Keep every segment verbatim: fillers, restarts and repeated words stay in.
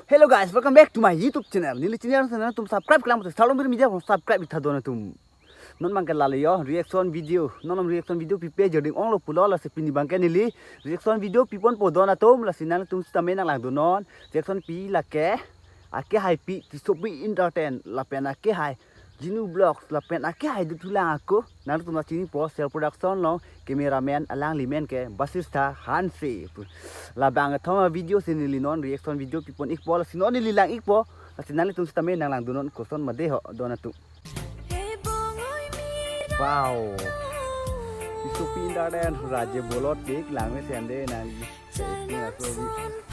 Hello guys, welcome back to my YouTube channel. Neli channel nanglitum subscribe klemkle, Salom Bir Media subscribe ik tha don atum. Non abangke lale yo reaction video. Non reaction video pipe joding onglo pulo, lasi pini abangke neli reaction video piponpo don atum, lasi nanglitum sitame nanglangdunnon. Reaction pi lake, akehai pi Tissopi Entertain lapen akehai Jinu Vlogs lapen akehai Duthulang ako. Nanglitum ta chinipo, Cell Production along cameraman, alangli amen ke Basistha Hanse. Labang kethom avideo si neli non reaction video pipon ikpo, lasi non neli lang ikpo. Lasi nanglitum sitame nanglangdunnon koson ma de ho don atum. Wow. Tissopi Entertain Raje bolot dik langmesen de nang. Acting laso avi.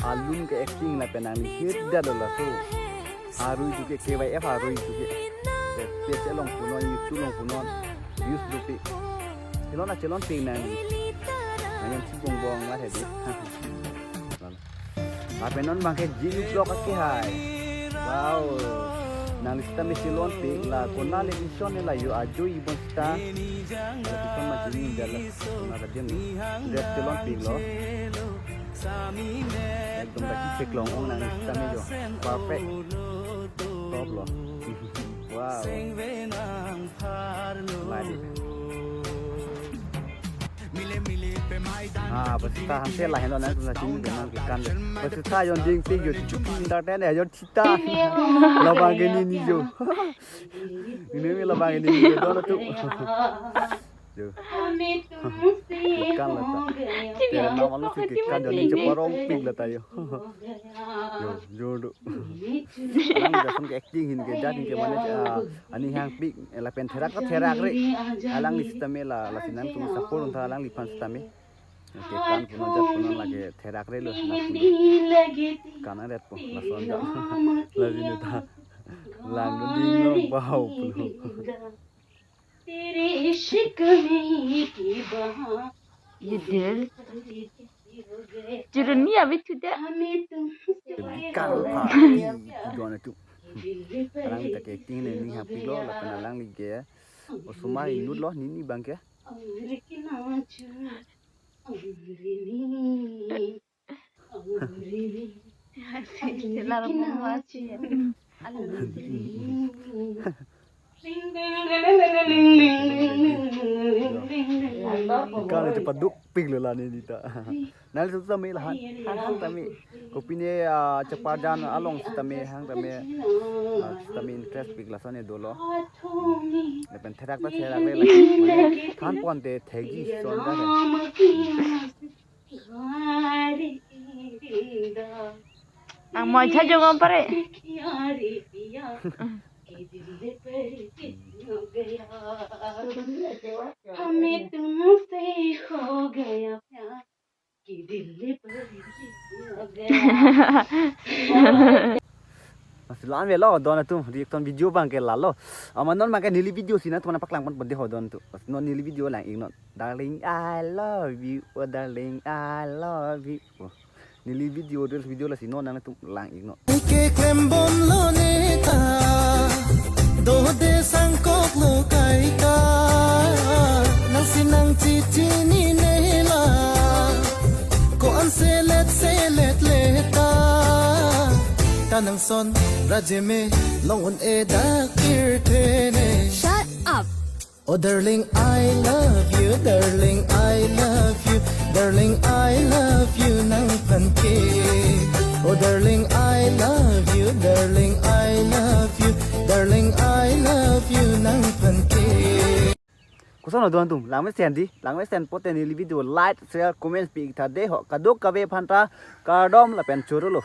Alun ke acting lapen nangli hit da do laso. Arui tu ke K Y F arui tu ke. Page along punon, YouTube along punon. Views dopik. Chelon a chelonpik nangli. Nang yang si bongbong la hedi. Lapen non abangke Jinu Vlog akehai. Wow. Nangli sitame chelonpik la konat le ison ne la yo ajo ibon sita. La ison ma Jinu dala. Konat la Jinu. Dress chelonpiklo. Ekdom daki theklong ong nangli sitame jo. Perfect. Top lo. Wow. Mari. Ah, Basistha Hanse lahenlo nangtum ta chini de nang kekan. Basistha jon dingpik yo Tissopi Entertain yo chita. Labang ke nini jo. Nini labang ke nini jo don atum. Jo. Kekan lata. Tere nama lu si kekan jo ni cheparongpik lata yo. Jo, jo do. Alang jason ke acting ahin ke jat ahin ke mane, ah, aning hangpik, eh, lapen therak ta therakre. Alangli sitame la, lasi nangtum support un tha alangliphan sitame. Oke, kan punon jat punon lake therakre lo, na punon. Kan aret po, lason jat. Lasi nu ta. Langdun dinglo bau punon. तेरे इश्क में की बहार ये दिल हो गया. Churun ni abi thu de. हमें तुमसे Kan pha, di, di don atum. Alang ta ke acting ne ni hangpiklo, lapen alangli ke. Osomar inutlo, nini abangke. और के नाचूं, और नहीं. Sila rumah masih. Kan itu paduk pik lo la neli ta. Nangli sitame la han, han sitame. Kopine, ah, chepajan along sitame hang tame, ah, sitame interest pik lason ne dolo. Lapen therak ta therakre la. Than ponte thegi son ta. Ang mo cha jong pare. हमें तुमसे हो गया प्यार कि दिल पर हो गया. Masi la-an avelo don atum, reaction video abangke lalo. Amat non abangke neli video si nangtum aphan paklang ponpo de ho don atum. Masi non neli video lang iknon. Darling, I love you. Oh, darling, I love you. Oh. Neli video, reels video lasi non nangtum lang iknon. Keklembomlo neta, dode sangkoklo kaita, nangsi nangchechinine la, ko-an selet selet leta, ta nangson rajeme long un-e dak tirthe ne. Shut up! Oh darling, I love you, darling, I love you, darling, I love you nangphan ke. Oh darling, I love you, darling, I love you, darling, I love you nangphan ke. Koson lo don atum, langmesen di, langmesen pote neli video like, share, comment pi ik tha de ho, kadokave aphan ta kardom lapen choro lo.